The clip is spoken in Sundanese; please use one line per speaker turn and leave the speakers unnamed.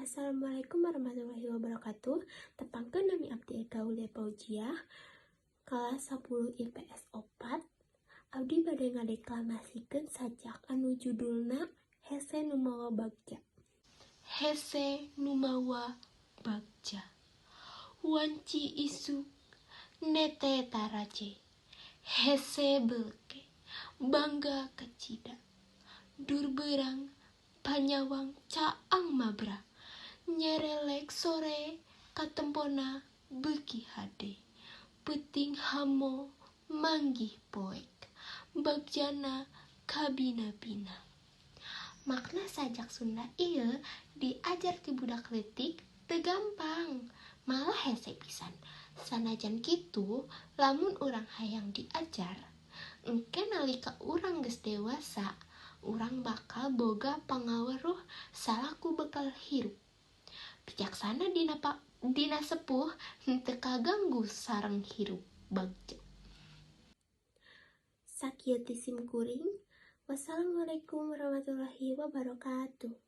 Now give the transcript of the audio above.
Assalamualaikum warahmatullahi wabarakatuh. Tepangkeun, nami abdi Eka Aulia Paujiah, kelas 10 IPS 4. Abdi bade ngadeklamasikeun sajak anu judulna Hese Nu Mawa Bagja. Hese Nu Mawa Bagja. Wanci isuk nete taraje, hese beleke, bangga kacida, dur beurang panyawang caang mabra, nyerelek sore katempona beuki hade, peuting hamo manggih poek, bagjana kabina-bina. Makna sajak Sunda ieu diajar ti budak leutik teu gampang, malah hese pisan. Sanajan kitu, lamun urang hayang diajar, engke nalika urang geus dewasa, urang bakal boga pangaweruh salaku bekal hirup. Bijaksana dina sepuh henteu kaganggu sareng hirup bagja. Sakieu ti sim kuring. Wassalamualaikum warahmatullahi wabarakatuh.